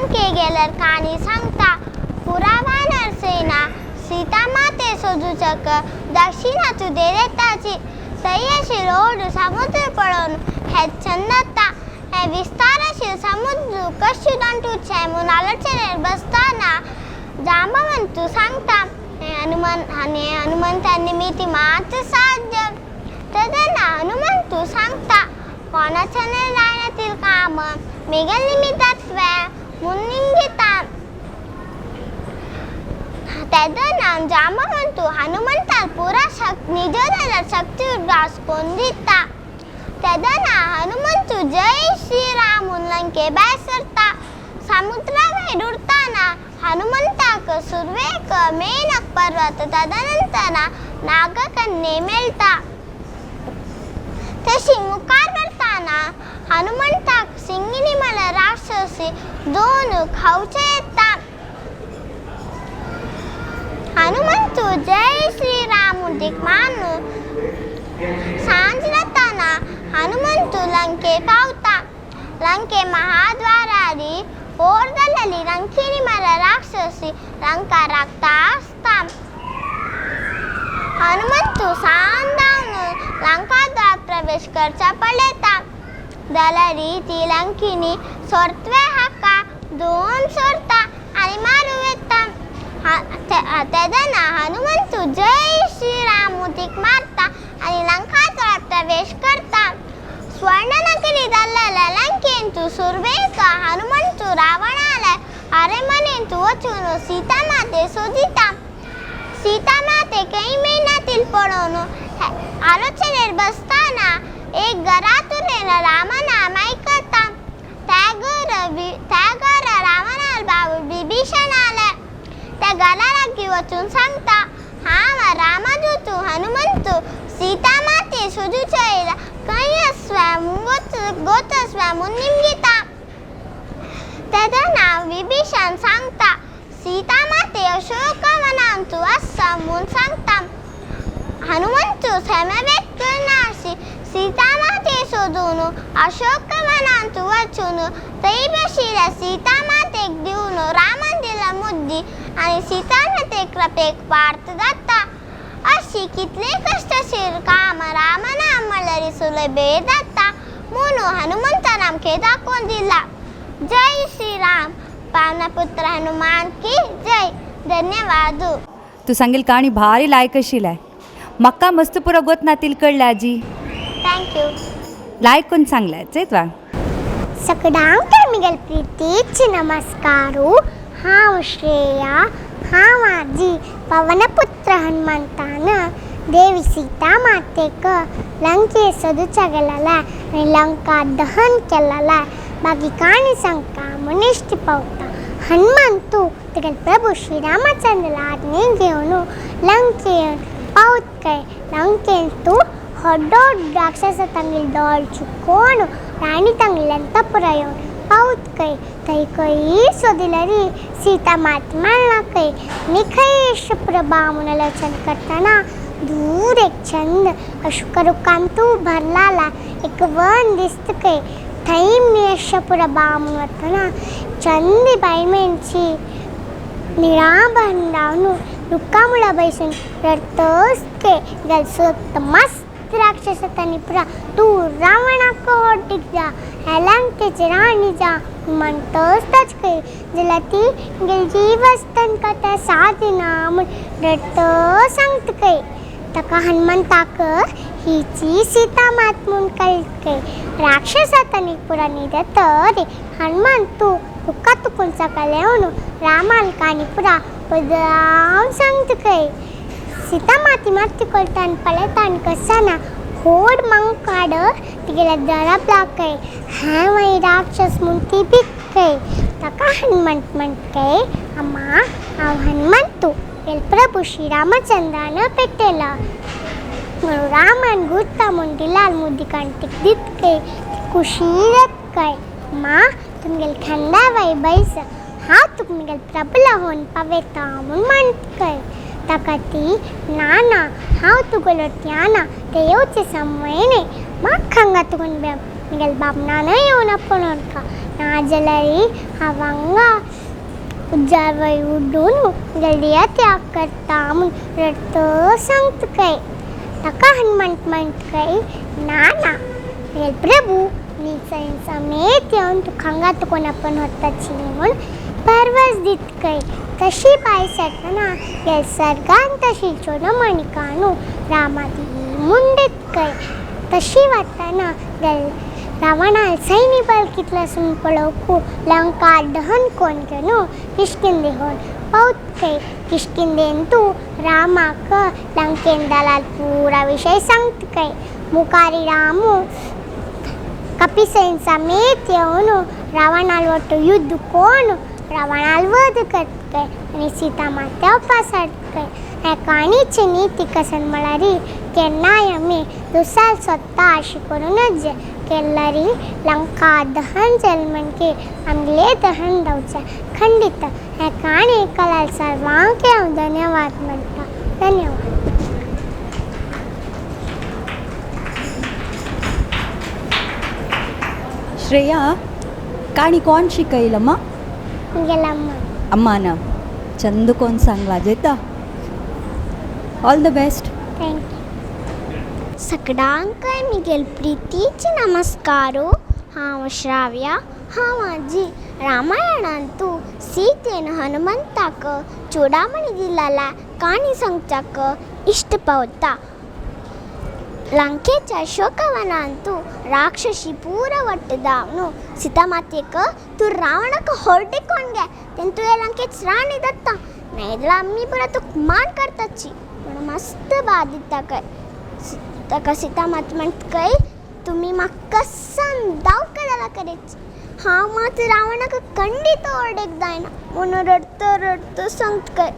लंके गेल्यार काणी सांगता. पुरा वानर सेना सीता माते सोदूचक दक्षिणाचू देरेताची सय्यशील ओडू समुद्र पळोवन हे छंदता. हे विस्तारशील समुद्र कशू दांटूचे म्हूण आलोचनेर बसतना जांबवंतू सांगता. हे हनुमान आनी हनुमंता निमित्ती मात्र साध्य. तेन्ना हनुमंतू सांगता, कोणाच्याने जायनातील काम मेगेल निमित्तात्वे म्हूण निमगिता. तेन्ना जांबवंतू हनुमंताक पुरा निजोदर शक्ती उद्गास कोण दिता. तेन्ना हनुमंतू जय श्रीराम म्हूण लंके भायर सरता. समुद्रा भायर उरतना हनुमंताक सुरवेक मेनक पर्वत, तदनंतर नागकन्ये मेळटा. तशी मुखार वताना हनुमंताक सिंगिनी म्हळ्यार राक्षसी दोन खावचे येता. हनुमंतू जय श्रीराम म्हूण मानून सांज जाताना हनुमंतू लंके पावता. लंके महाद्वारारी पोर जाल्ली लंकिनी म्हळ्यार राक्षसी लंका राखता आसता. हनुमंतू सान धांवन लंकाद्वार प्रवेश करचा पळयता जाल्यार ती लंकिनी सोरत्वे हाका दोन सोरता आनी मारूं येता. तेन्ना हनुमंतू जय श्रीराम म्हूण मारता आनी लंकाद्वार प्रवेश करता. स्वर्णनगरी जाल्ल्या लंकेंतू सुरवेक हनुमंतू रावणाल्या अरेमनेंतू वचून सीता माते सोदिता. सीता माते खंय मेळनातील पळोवन आलोचनेर बसतना एक घरांतून रामनाम आयकता. त्या घर रावणाल बाबू बिभीषणाले त्या घरा लागीं वचून सांगता, हांव रामदूतू हनुमंतू सीता माते सोदूचे येयला, खंय आसव्या गोतस्व्या म्हूण निमगिता. तेन्ना विभीषण सांगता, सीता माते अशोकवनांतू आसा म्हूण सांगता. हनुमंतू सेमेवेत करनाशी सीता माते सोदून अशोकवनांतू वचून थंय बशिल्ल्या सीता मातेक दिवन रामान दिला मुद्दी आनी सीता माते कृपेक पार्थ जाता. अशी कितले कश्टशील काम रामनाम म्हणल्यार सुलभे जाता म्हणून हनुमंतान आमकां दाखोवन दिला. जय श्रीराम. पावनपुत्र हनुमान की जय. धन्यवाद. तूं सांगेल काणी भारी लायक आशिल्लें. म्हाका मस्त पुरो गोत कळ्ळें आजी. Thank you. लायक कोन्न सांगलें चेतवा. सगळ्यांक मिगल प्रीतीच नमस्कारू. हांव श्रेया. हांव आजी पवनपुत्र हनुमंतान देवी सीता मातेक लंके सोदूच्या गेलेले आनी लंका दहन केलेले बाकी काणी सांगता मनिश्ट पावता. हनुमंतू तुगेले प्रभू श्रीरामचंद्र आज्ञे घेवन लंकेन पावत काय. लंकेन तूं होड्डो राक्षस तांगेले दोळ चुकोवन राणी तांगेले अंतपुरा येवन पावत काय. थंय खंय सोदिल्यार सीता मात मेळना खंय. आनी खंय प्रभा म्हूण आलोचन करतना दूर एक चंद अशोक रुखांतू भरलाला एक वन दिसता खंय. थंय मेषप्रभा म्हूण वतना चंद बायल मेनशी निळा रावन रुखा मुळा बैसून रडतच खंय. जाल्यार मस्त राक्षस तांणी पुरा तूं रावणाक होडीक जा, ह्या लंकेची राणी जा म्हणटच ताच खंय. जाल्यार ती गेली जीव आसतना त्या सादिना म्हूण रडत सांगता खंय. ताका हनुमंताक हिची सीता मात म्हूण कळटा खंय. राक्षसा तांणी पुरा न्हिदत रे हनुमंतू तुका तुकून सकाळ येवन रामाल काणी पुरा पदावन सांगता खंय. सीता माती माती करता आनी पळयता आनी कसना होड मंकाड तिगेल्या दराप लागय. हें मागीर राक्षस म्हूण ती भित खंय. ताका हनुमंत म्हणटा खंय, अम्मा हांव हनुमंतू तुगेले प्रभू श्रीरामचंद्रान पेटयला म्हणून रामान गुर्ता म्हूण दिलाल मुद्दी काणतीक दित खंय. खुशी जात खंय. अम्मा तुमगेले खांदा वयर बैस, हांव तुका म्हगेले प्रभुला होवन पावयता म्हूण म्हणटा खंय. ताका ती ना ना, हांव तुगेलो त्याना ते येवचे समय न्हय, म्हाका हांगा तुगून म्हगेले बाबनानय येवन आपोवन व्हरका. नाजाल्यार हांव हांगा उज्जार वयर उड्डून म्हगेले देह त्याग करता म्हूण रडत सांगता खंय. ताका हनुमंत म्हणटा खंय, ना ना म्हगेले प्रभू निचैन समेत येवन तुका हांगा तुकोन आपोवन व्हरताची म्हूण परवस दित खंय. तशी भायर सरतना गेल सर्गान तशी चोडमणी काणू रामादी मुंडीत खंय. तशी वतना गेल रावणाल सैन्य बल कितलें पळोवंकू लंका दहन कोण घेवन किष्किंदे होन पावत खंय. किष्किंदेन तूं रामाक लंकेन दलाल पुरा विशय सांगता खंय. मुखारी रामू कपिसेन समेत येवन रावणाल वट्ट युद्ध कोण रावणाल वध करता खंय आनी सीता मात्या उपास खंय. ह्या काणीची नीती कसन म्हळ्यार केन्नाय आमी दुसऱ्याक सोदता अशें करूं नज. केल्यार लंका दहन जालें म्हणटकीर आमगेलें दहन जावचें खंडीत. ह्या काणी कलाल सर्वांक हांव धन्यवाद म्हणटा. धन्यवाद. श्रेया, काणी कोण शिकयलम्मा? म्हगेल्या अम्मा. अम्मान चंद कोण सांगला जेता. All the best. Thank you. सगळ्यांकय म्हगेले प्रितीचे नमस्कारो. हांव श्राव्या. हांव आजी रामायणांतू सीतेन हनुमंताक चुडामणी दिलाला काणी सांगचाक इश्ट पावता. लंकेच्या अशोकवनांतू राक्षसी पूरा ಒಟ್ಟು ದಾವನು ಸೀತಾಮಾತೆಕ तूं रावणाक होरडे कोण गे तेन्ना तुवें लंकेच राणी दत्ता नाजाल्यार आमी पुरा तुका मान करताची म्हणून मस्त बाद दिता खंय. ताका सीतामाता म्हणटा खंय, तुमी म्हाका कसम दावका जाला करेच, हांव मात रावणाक खंडीत ओरडेक जायना म्हणून रडत रडत सांगता खंय.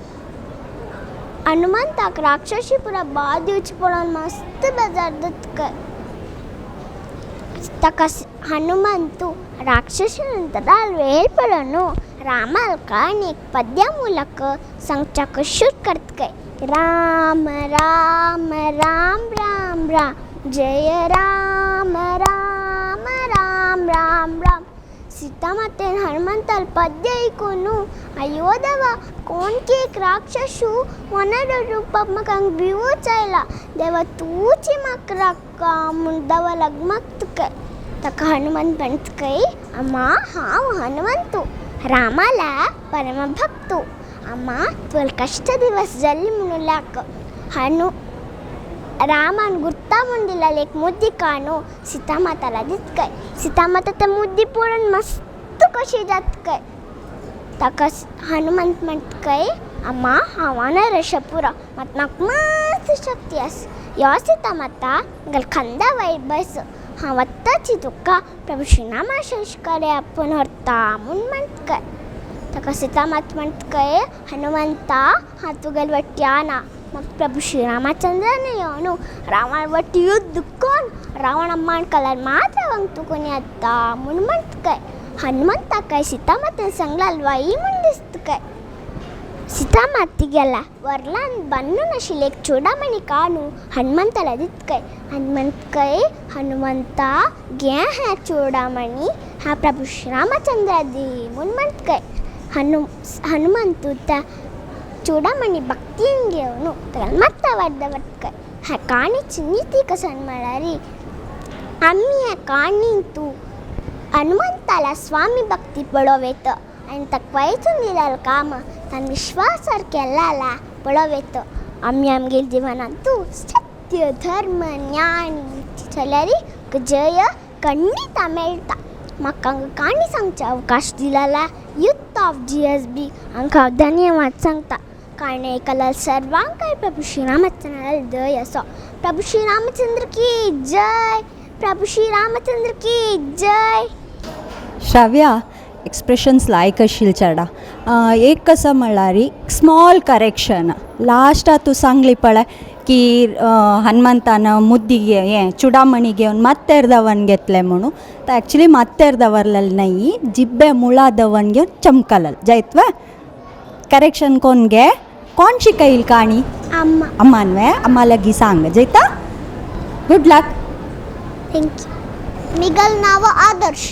हनुमंताक राक्षसी पुरा बाद दिवची पळोवन मस्त बेजार जाता खंय. ताका हनुमंतू राक्षसी नंतर वेळ पळोवन रामाक आनी एक पद्या ಮೂಲಕ सांगच्याक शूट करता खंय. राम राम राम राम राम जय राम राम राम राम राम. सीता मातेन हनुमंताल पद्य ऐकून अय्यो देवा, कोण की एक राक्षसू वनर रूपाक म्हाका हांगा भिवूच आयला, देवा तूंच म्हाका राखा म्हूण देवा लागमागता खंय. ताका हनुमंत म्हणटा खंय, अम्मा हांव हनुमंतू रामाला परमभक्तू, अम्मा तुवें कश्ट दिवस जाल्ले म्हणून लाक हनु रामान गुर्ता म्हूण दिलेली एक मुद्दी काणू सीता माताला दित खंय. सीता माता ते मुद्दी पळोवन मस्त कशी जाता खंय. ताका हनुमंत म्हणटा खंय, अम्मा हांव वानर पुरो मात म्हाका मस्त शक्ती आसा, यो सीता माता म्हगेल्या खांद्या वयर बस, हांव आत्तांच तुका प्रभू श्रीरामा कडेन आपोवन व्हरता म्हूण म्हणटा खंय. ताका सीता माता म्हणटा खंय, हनुमंता हांव तुगेले वट्यान ना, म्हाका प्रभू श्रीरामाचंद्रान येवन रावण वट्ट युद्ध कोण रावणा मान कलर मात रावंक तुका येता म्हूण म्हणटा खंय. हनुमंताक सीता मातेन सांगलाल वाई म्हूण दिसता खंय. सीता माती गेला वरलान बांदून आशिल्लें एक चुडामणी काणू हनुमंताला दित खंय. हनुमंत खंय, हनुमंता घे हें चुडामणी हा प्रभू श्रीरामचंद्रा दी म्हूण म्हणटा खंय. हनुमंतू त्या चुडामणी भक्तीन घेवन ताका मात्ता वाड्दा वता खंय. ह्या काणीची नीती कसन म्हळ्यार आमी ह्या काणींतू हनुमंताला स्वामी भक्ती पळोवं आनी ताका वयचून दिलेलें काम ताणें विश्वासार केलें पळोवं. आमी आमगेल्या जिवनांतू सत्य धर्म ज्ञान चल्यार जय खंडीत मेळटा. म्हाका हांगा काणी सांगचे अवकाश दिलेला युथ ऑफ GSB हांकां हांव धन्यवाद सांगता. काणी आयकल्या सर्वांकय प्रभू श्रीरामचंद्रालो दय असो. प्रभू श्रीरामचंद्र की जय. प्रभू श्रीरामचंद्र की जय. श्राव्या, एक्सप्रेशन्स लायक आशिल्ले चेडा. एक कसं म्हणल्यार स्मॉल करेक्शन, लास्टा तूं सांगली पळय की हनुमंतान मुद्दी हें चुडामणी घेवन मात्तेर दवन घेतलें म्हणून, तर एक्चुली मात्तेर दवरलेलें न्हय, जिब्बे मुळा दवन घेवन चमकलल जायत वे. करेक्शन कोण गे? कोण शिकयल काणी? अम्मा. अम्मान वे? अम्मा लगी सांग जयता. Good luck. Thank you. मिगल नाव आदर्श.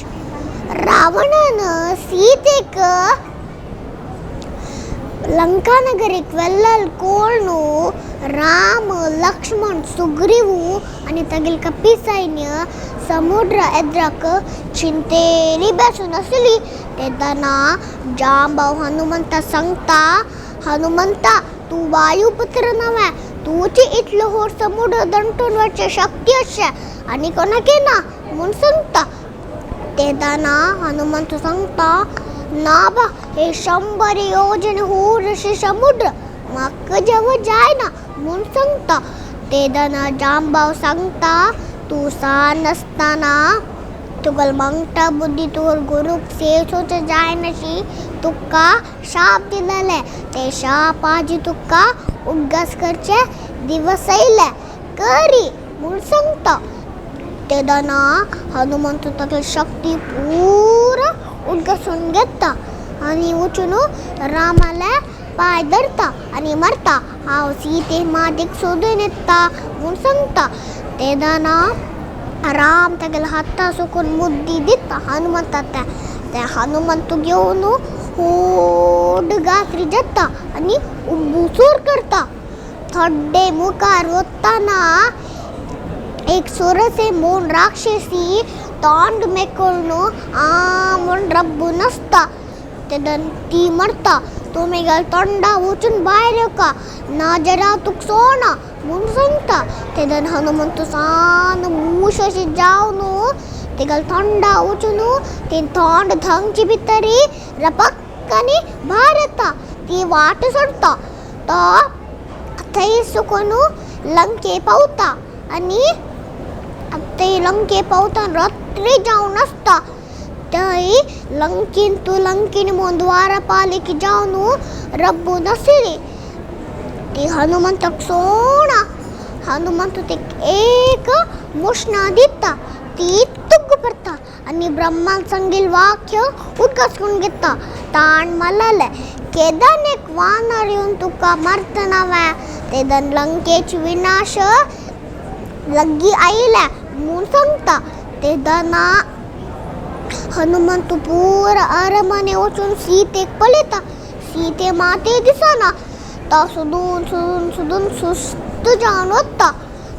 रावणान सीतेक लंकानगरीक वेल्लल कोळनु राम लक्ष्मण सुग्रीवु आनी तागेले कपी सैन्य समुद्र एद्राक चिंतेरी बेसून आसली. तेन्ना जांबव हनुमंता सांगता, हनुमंता तूं वायुपुत्र नव्हे, तुजी इतलो होर समुद्र दंटून वचचे शक्ती आसा आनी कोणाक ना म्हूण सांगता. तेन्ना हनुमंत सांगता, ना बा, हे 100 योजन होर अशे समुद्र म्हाका जेव जायना म्हूण सांगता. तेन्ना जांबव सांगता, तूं सान आसतना तुगेलो मांगटा बुद्धी तुगेलो गुरूक सेव सोचे जायनाशी तुका शाप दिलेले, ते शाप आजी तुका उदगास करचे दिवस येयले करी म्हूण सांगता. तेन्ना हनुमंत तागेली शक्ती पुरा उदगासून घेता आनी वचून रामाले पांय धरता आनी मरता. हांव सीते मातेक सोदून येता म्हूण सांगता. तेन्ना राम तागेल्या हाता सुकून मुद्दी दिता हनुमंता. ते हनुमंत घेवन व्हड गात्री जाता आनी उबूसूर करता. थोडे मुखार वतना एक सुरसे म्हूण राक्षसी तोंड मेकळून आ म्हूण रब्बून आसता. तेन्ना ती मरता. तूं मेगेल्या तोंडा वचून भायर येवका नाजाल्यार तुका सोडना म्हूण सांगता. तेन्ना हनुमंत सान मूस अशें जावन तेगेल्या तोंडा वचून ते तोंड धंगचे भितरी रपक्कानी भायर येता. ती वाट सोडटा. तो थंय सुकून लंके पावता आनी थंय लंके पावता रात्री जावन आसता. थंय लंकेन तूं लंकेन म्हूण द्वारपालीक जावन रब्बून आसली. ती हनुमंताक सोडना. हनुमंत तेका एक मुशणा दिता. ती तुग्ग पडटा आनी ब्रह्मान सांगिल्लें वाक्य उदकांत करून घेता. ताण मारलेलें केदन एक वानर येवन तुका मारतना वे तेदन लंकेच विनाश लग्गी आयल्या म्हूण सांगता. तेन्ना हनुमंत पुरा अरमने वचून सीतेक पळयता. सीते माते दिसना. तो सोदून सोदून सोदून सुस्त जावन वता.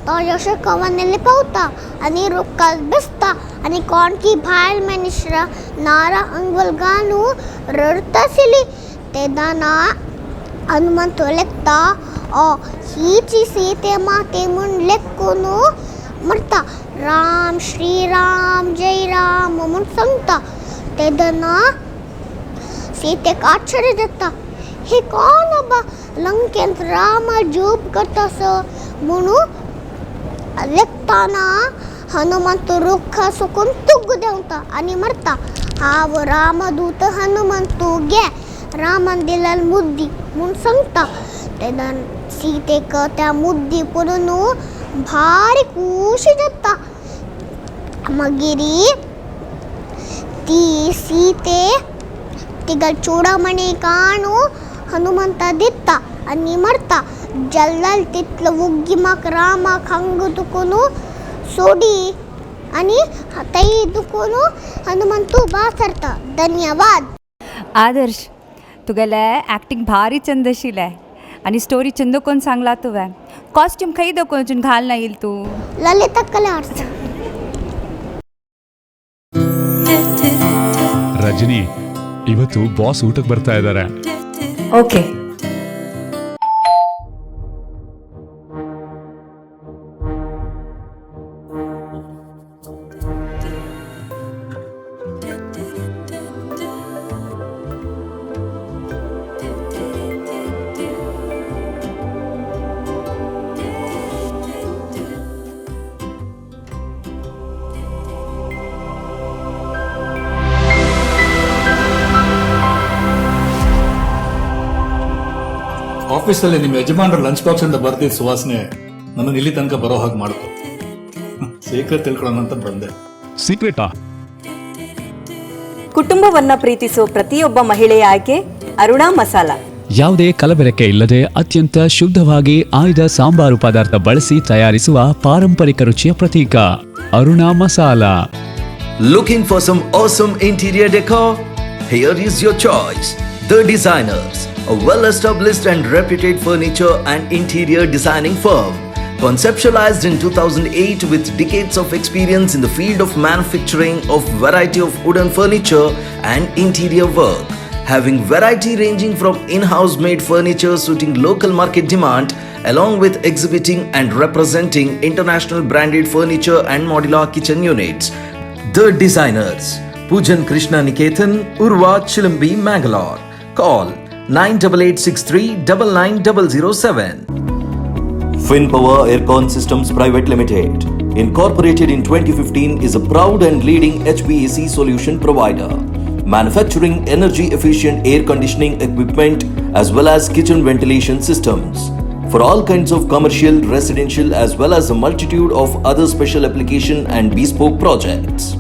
तो जशें कवनेले पावता आनी रुखार बसता आनी कोणकी भायल मनीस नारा अंगवल घालून रडटा आशिल्ली. तेन्ना हनुमंत लेखता, हीच सीते माते म्हूण लेखून मरता. राम श्री राम जय राम म्हूण सांगता. तेन्ना सीतेक आश्चर्य जाता, हे कोण बाबा लंकेंत रामा जप करता असो म्हणून लेखतना हनुमंत रुखा सुकून तुग्ग देंवता आनी मरता. हांव रामदूत हनुमंत गे रामान दिलेली मुद्दी म्हूण सांगता. तेन्ना सीतेक त्या मुद्दी पळोवन भारी खुशी जाता. मागीर ती सीते तिगेले चुडामणी काणू हनुमंता दिता आनी मरता. जल्लल तितलो वोग्गी म्हाका रामाक हांगा दुखून सोडी आनी थंय दुखून हनुमंतू भायर सरता. धन्यवाद. आदर्श, तुगेले एक्टिंग भारी चंद आशिल्लें आनी स्टोरी चंद कोन्न सांगला तुवें. कॉस्ट्यूम खंय दकोन घाल ना येयल तूं? ललिता कला आर्ट्स. ರಜನಿ, ಇವತ್ತು ಬಾಸ್ ಊಟಕ್ಕೆ ಬರ್ತಾ ಇದ್ದಾರೆ. ಓಕೆ. ಆಫೀಸಲ್ಲಿ ನಿಮ್ಮ ಯಜಮಾನರ ಲಂಚ್ ಬಾಕ್ಸ್ ಇಂದ ಬರ್ದಿದ್ದ ಸುವಾಸನೆ ನನ್ನನ್ನು ಇಲ್ಲಿ ತನಕ ಬರೋ ಹಾಗೆ ಮಾಡ್ತು. ಸೀಕ್ರೆಟ್ ತಿಳ್ಕೊಳ್ಳೋಣ ಅಂತ ಬಂದೆ. ಸೀಕ್ರೆಟಾ? ಕುಟುಂಬವನ್ನ ಪ್ರೀತಿಸೋ ಪ್ರತಿಯೊಬ್ಬ ಮಹಿಳೆಯ ಆಯ್ಕೆ ಅರುಣಾ ಮಸಾಲಾ. ಯಾವುದೇ ಕಲಬೆರಕೆ ಇಲ್ಲದೆ ಅತ್ಯಂತ ಶುದ್ಧವಾಗಿ ಆಯ್ದ ಸಾಂಬಾರು ಪದಾರ್ಥ ಬಳಸಿ ತಯಾರಿಸುವ ಪಾರಂಪರಿಕ ರುಚಿಯ ಪ್ರತೀಕ Aruna masala. Looking for some awesome interior decor? Here is your choice. The Designers, a well-established and reputed furniture and interior designing firm. Conceptualized in 2008 with decades of experience in the field of manufacturing of variety of wooden furniture and interior work, having variety ranging from in-house made furniture suiting local market demand, along with exhibiting and representing international branded furniture and modular kitchen units. The Designers, Pujan Krishna Niketan, Urwa Chilambi, Mangalore. Call 98863 99007. FinPower Aircon Systems Private Limited, incorporated in 2015, is a proud and leading HVAC solution provider, manufacturing energy efficient air conditioning equipment as well as kitchen ventilation systems for all kinds of commercial, residential, as well as a multitude of other special application and bespoke projects.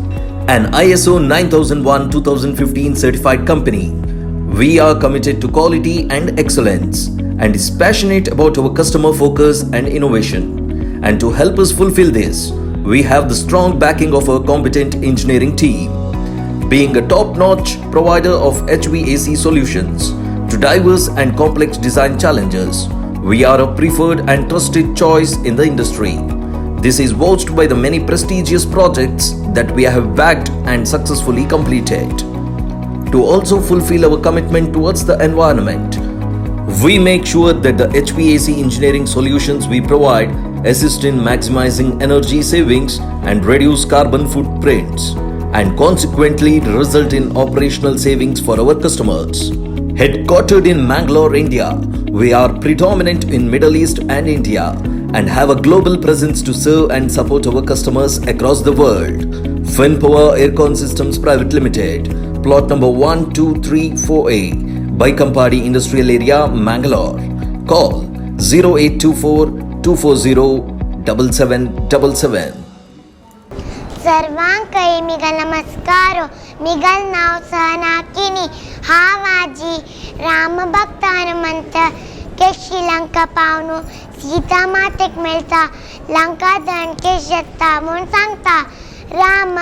An ISO 9001 2015 certified company, we are committed to quality and excellence and is passionate about our customer focus and innovation. And to help us fulfill this, we have the strong backing of our competent engineering team. Being a top notch provider of HVAC solutions to diverse and complex design challenges, we are a preferred and trusted choice in the industry. This is vouched by the many prestigious projects that we have backed and successfully completed. To also fulfill our commitment towards the environment, we make sure that the HVAC engineering solutions we provide assist in maximizing energy savings and reduce carbon footprints, and consequently result in operational savings for our customers. Headquartered in Mangalore, India, we are predominant in Middle East and India and have a global presence to serve and support our customers across the world. FinPower Aircon Systems Private Limited, plot number 1234A, Baikampady Industrial Area, Mangalore. Call 0824 240 7777. सर्वांकय Miguel नमस्कारो. Miguel नाव सहनाकिनी. हा माझी रामभक्त हनुमंत केशी लंका पावनु सीता मातेक मेळता, लंका दहन केश जाता म्हूण सांगता. राम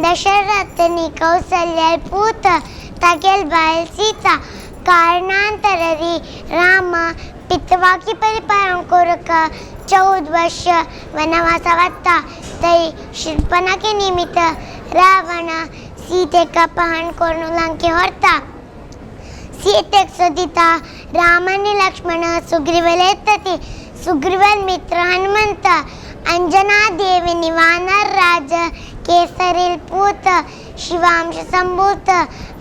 दशरथनी कौसल्या पूत, तागेल बायल सीता. कारणांतररी राम पितवाकी परिपालन करूक 14 वर्ष वनवासा वता. थंय शूर्पणखे निमित्त रावण सीतेक अपहरण करून लंके व्हरता. सीतेक सोदिता राम आनी लक्ष्मण सुग्रीवल येता. सुग्रीवल मित्र हनुमंत. अंजना देवी वानर राज केसरील पूत, शिवांश संभूत,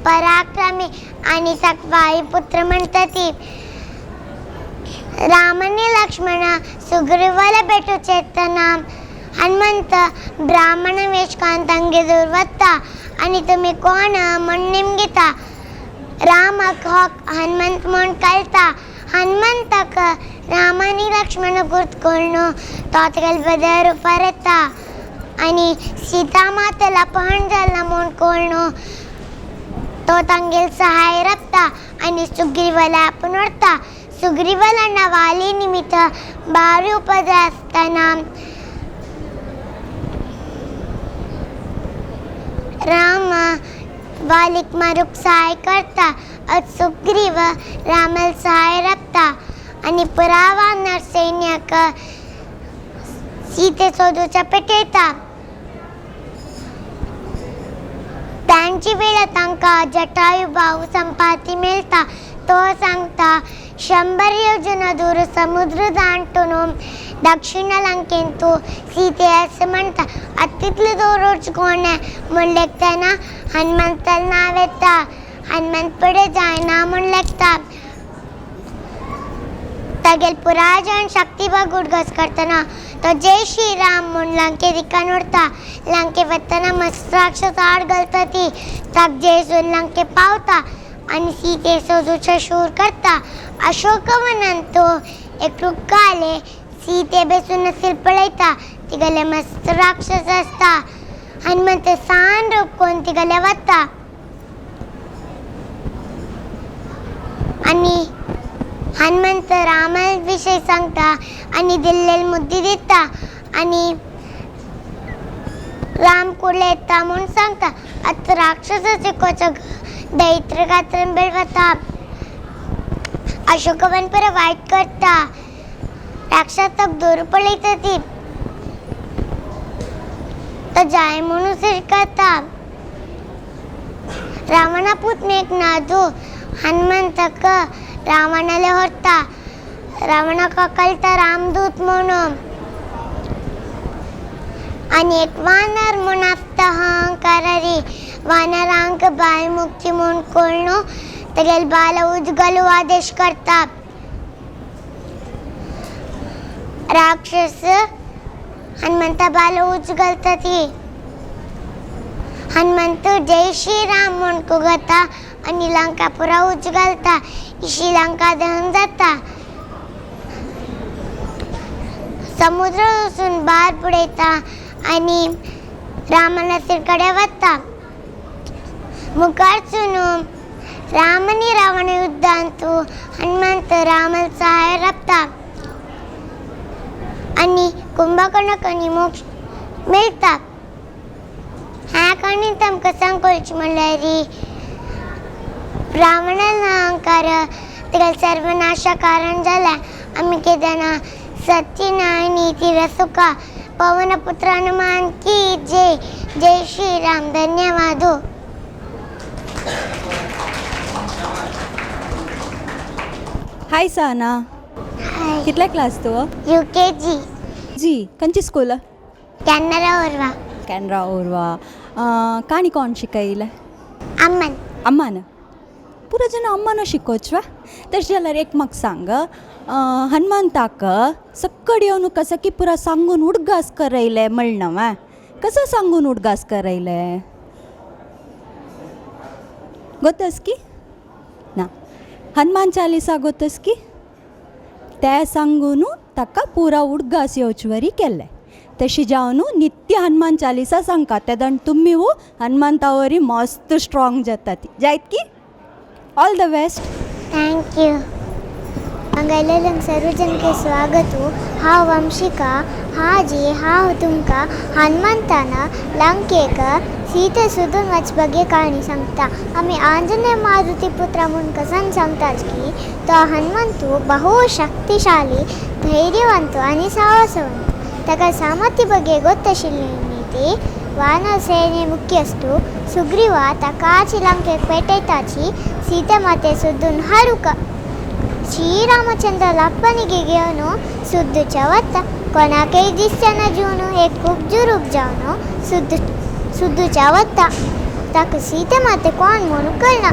पराक्रमी आणि वायू पुत्र म्हणतात. राम आणि लक्ष्मण सुग्रीवाला भेटूचे येतना हनुमंत ब्राह्मण वेश घालून तांगे वता आणि तुम्ही कोण म्हण निमगिता. रामाक हो हनुमंत म्हूण कळटा. हनुमंताक राम आनी लक्ष्मण गुर्त करून तो तागेले बदर रुपार येता आनी सीता मातेला अपहरण जाला म्हूण कळून तो तांगेल सहाय राबता आनी सुग्रीवाला आपूण व्हरता. सुग्रीवाला वाली निमित्त बारी उपजा आसतना राम वालीक मारूंक सहाय करता. सुग्रीव रामाल सहाय राबता आनी पुरा वानर सैन्याक सीते सोदूच्या पेटयता. तांची वेळा तांकां जटायू भाव संपाती मेळटा. तो सांगता, 100 योजन दूर समुद्र दांटून दक्षिण लंकेंतू सीते अशें म्हणटा. आतां तितले दूरच कोण म्हूण लेखतना हनुमंताल नांव येता. हनुमंत फुडें जायना म्हूण लेखता. तागेल पुराय जण शक्ती उडगास करतना तो जय श्रीराम म्हूण लंके दिकान उरता. लंके वतना मस्त राक्षस आड घालता. ती ताक जयसून लंके पावता आनी सीते सोदूचो शूर करता. अशोकवनांत तो एक रुखाले सीते बेसून असेल पळयता. तिगेले मस्त राक्षस आसता. हनुमंत सान रूप कोण तिगेले वता आनी हनुमंत रामा विशय सांगता आनी दिल्लेल मुद्दी दिता आनी राम कुडले येता म्हूण सांगता. आतां राक्षसाचे कोचक दैत्र गात्रान बेळ वता. अशोकवन पर वायट करता. राक्षसाक दोर पळयता ती तो जाय म्हणून करता. रावणा पूत मेघनादू हनुमंतक रावणाले व्हरता. रावणाक कळटा रामदूत म्हणून. आनी एक वानर म्हूण आसता अहंकारारी. वानरांक बायल मुक्ती म्हूण कळ्ळू तेगेले बाल उजगलू आदेश करता. राक्षस हनुमंता बाल उज घालता ती. हनुमंत जय श्रीराम म्हूण कुगता आनी लंका पुरा उज घालता. श्रीलंका दहन जाता. समुद्र वचून भार बुडयता आनी रामनाथर कडेन वता. मुखारसून राम आनी रावण युद्धांत हनुमंत रामाक सहाय राबता आनी कुंभकर्णाक आनी मोक्ष मेळटा. ह्या काणयेंत आमकां सांगोवचें म्हणल्यार रावणान अहंकार ताका सर्वनाशा कारण जाला. आमी केदना सत्य नीती रसुका पवन पुत्र हनुमान की जय. जय श्रीराम. धन्यवाद. हाय साना. हाय. कितल्या क्लास तूं? UKG. जी खंयची स्कूल? कॅनरा ओरवा. कॅनरा ओरवा. काणी कोण शिकयलें? अम्मन. अम्मान. पुरो जण अम्मान शिकोवच वा. तशें जाल्यार एक म्हाका सांग, हनुमंताक सक्कड येवन कसं की पुरा सांगून उडगास करयले म्हणना वा, कसं सांगून उडगास करयले गोतस की ना? हनुमान चालिसा गोतस की? ते सांगून ताका पुरा उडगास येवचे वरी केल्ले. तशें जावन नित्य हनुमान चालिसा सांगता तेदन तुमी हो हनुमंता वरी मस्त स्ट्रॉंग जाता ती. जायत की? All the best. Thank you. हांगा सर्वजनके स्वागत. हांव वंशिका हाजी. हांव तुमकां हनुमंतान लंकेक सीता सोदून वचपागे काणी सांगता. आमी आंजनेय मारुती पुत्र म्हूण कसन सांगतात की तो हनुमंतू बहु शक्तिशाली, धैर्यवंत आनी साहसवंत. ताका सामर्थ्य बगे गोत आशिल्ली ती वानर सेने मुख्यस्तू सुग्रीवा ताकाची लंकेक पेटयताची सीता माते सोदून हाडूंक श्रीरामचंद्र लप्पनिगे घेवन सुद्दूच्या वता. कोणाकय दिसचें जीवन एक खूब जुरूप जावन सुद्दूच्या वता. ताका सीता माते कोण म्हणून कळना.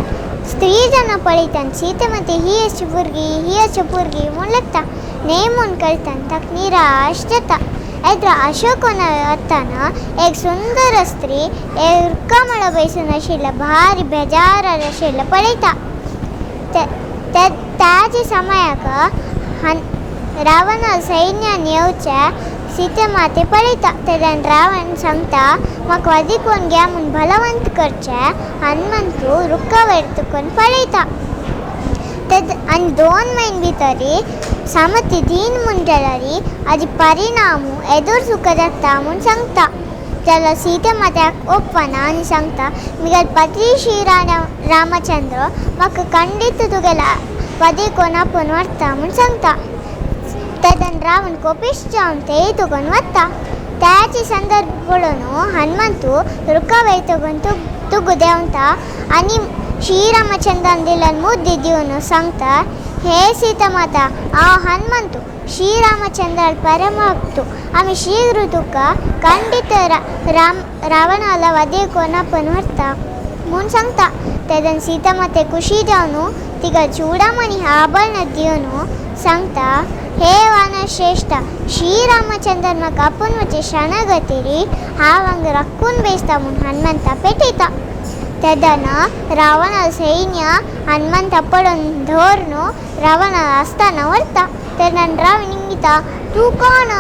स्त्री जेन्ना पळयता सीता माते ही अशी भुरगी ही अशी भुरगी म्हूण लागता. न्हय म्हूण कळटा ताका निराश जाता. येद्रा अशोकवना वतना एक सुंदर स्त्री एक रुक्का बैसून आशिल्ल्या भारी बेजारार आशिल्लें पळयता. त्याच समयाक रावण सैन्यान येवचें सीता माते पळयता. तेन्ना रावण सांगता म्हाका वदिकोवन घे म्हूण बलवंत करचें. हनुमंतू रुक्का वयर तुकून पळयता. आनी 2 म्हयने भितरी सामती दीन म्हूण जाल्यार हाजी परिणाम एदोर सुखा जाता म्हूण सांगता. जाल्यार सीता मात्याक ओपना आनी सांगता मिगेल पती श्री रामचंद्र म्हाका खंडीत तुगेल्या वदिकोन आपोवन व्हरता म्हूण सांगता. तेन्ना रावण कोपिश्ट जावन तेय तुगोन वता. त्याच संदर्भ पळोवन हनुमंतू रुखा वयर तुगोन तुगू देंवता आनी श्रीरामचंद्रान दिल्यान मुद्दी दिवन सांगता हे सीता माता हांव हनुमंतू श्रीरामचंद्राल परमभक्तू. आमी शीघ्र तुका खंडीत रावणाला वदिकोन आपोवन व्हरता म्हूण सांगता. तेन्ना सीता माते खुशी जावन तिका चूडामणी आभरण दिवन सांगता हे वानरश्रेष्ठ श्रीरामचंद्र म्हाका आपोवन वचचे शरणगतीरी हांव हांगा राखून बेसता म्हूण हनुमंता पेटयता. तेन्ना रावण सैन्य हनुमंता पळोवन धरून रावण आसतना व्हरता. तेन्ना रावण इंगिता तूं कोण?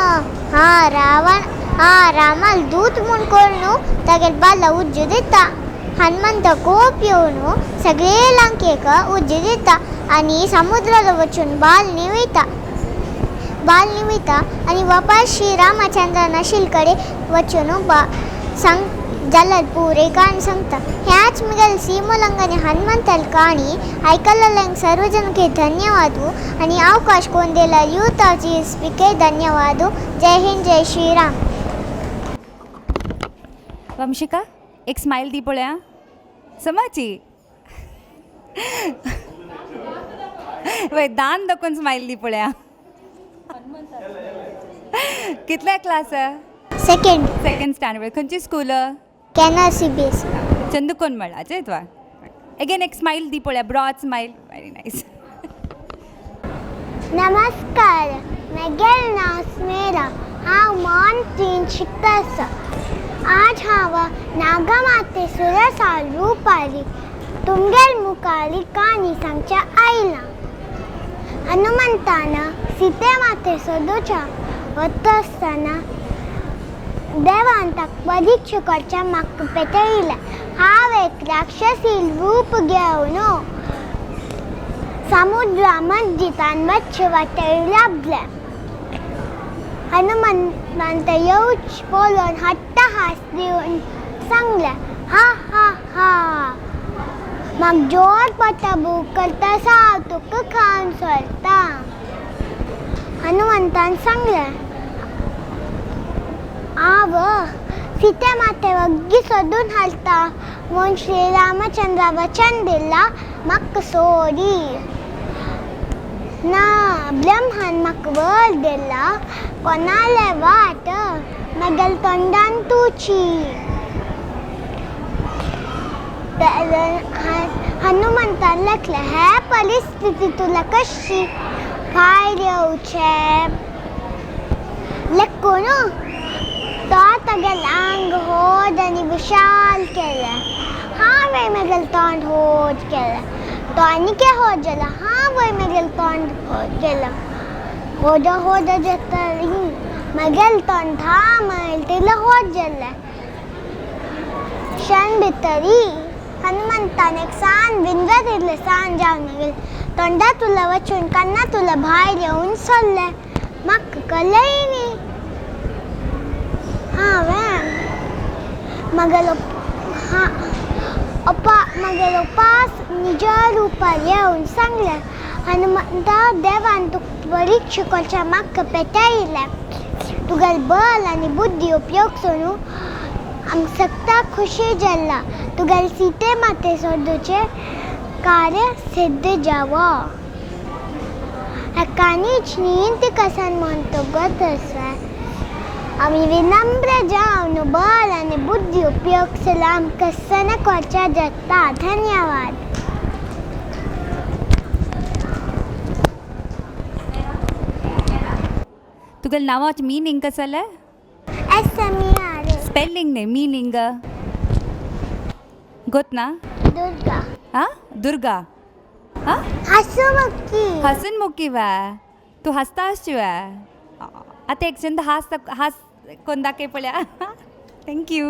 हा रावण हा रामाल दूत म्हूण कळ्ळू तागेले बाला उज्जू दिता. हनुमंत कोप येवन सगळे लंकेक उज्जू दिता आनी समुद्राला वचून बाल निवयता. बाल निवयता आनी वापस श्री रामचंद्र नाशिल्ले कडेन वचून सांग जाल्यार पुरे काणी सांगता. ह्याच म्हगेले सीमोलंग आनी हनुमंताल काणी आयकल्ल्यांक सर्वजनके धन्यवाद आनी अवकाश कोण दिला यूथ जी धन्यवाद. जय हिंद, जय श्रीराम. वंशिका, एक स्मायल दी पळया समाची. वय दान दाखोवन स्मायल दी पळया. कितल्या क्लास? सेकंड. Second standard. खंयची स्कूल? कॅनर CBSE. Chandkon मळाचे तुवा. अगेन एक स्मायल दी पळया, ब्रॉड स्मायल. Very nice. नमस्कार, म्हगेलें नांव स्मेरा. हांव मॉन 3 शिकता आसा. आज हांव नागमाते सुरसाल रुपारी तुमगेल मुखार काणी सांगच्या आयलां. हनुमंतान सीते माते सोदूच्या वता आसतना देवान ताका परीक्षा करच्या म्हाका पेटयलें. हांव एक राक्षसी रूप घेवन समुद्रा मस्जिदान वच्चे वाटेर लागलें. हनुमंतान तें येवच पळोवन हट्टहास दिवन सांगलें, हा हा हा, म्हाका जोर पोटा भूक करता साव तुका खावन सोडटा. हनुमंतान सांगलें, आव सीते माते वग्गी सोदून हालता म्हूण श्री रामचंद्रा वचन दिलां, म्हाका सोडी ना. ब्रह्मान म्हाका वर दिला, कोणाले वाट म्हगेले तोंडान तुची. हनुमंतान लेखलें, हे परिस्थिती तुला कशी भायर येवचें लेखून तो तागेलें आंग होड आनी विशाल केलें. हांवें म्हगेलें तोंड होड केलें. तो आनीक होड जाला. हांवें म्हगेलें तोंड होड केलां. होड होड जातली म्हगेलें तोंड 10 मैल तितलें होड जालें. क्षण भितरी हनुमंतान एक सान विंजर तितलें सान जावन म्हगेलें तोंडा तुला वचून कान्ना तुला भायर येवन सरलें. म्हाका कळ्ळेंय न्ही. हांवें म्हगेलो म्हगेलो पास निज रुपार येवन सांगलें, हनुमंता, देवान तुका परीक्षा करच्या म्हाका पेटयलें. तुगेलें बल आनी बुद्धी उपयोग सोडून आमकां सगळ्याक खुशी जाला. तुगेलें सीते माते सोदूचें कार्य सिद्ध जावो. हेकानीच नीती कसन म्हणटकच आसा, आमी विनम्र जावन बल आनी बुद्धी उपयोग केल्यार आमकां सण करच्या जाता. धन्यवाद. तुगेलें नांवाचें मिनींग कसलें? SMERA. Spelling न्ही, मिनींग गोत ना? दुर्गा. आं, दुर्गा. आं, हसमुखी. हसनमुखी वा. तूं हांसता आसची वा. आतां एक चंद हास हास कोण दाखय पळया. Thank you.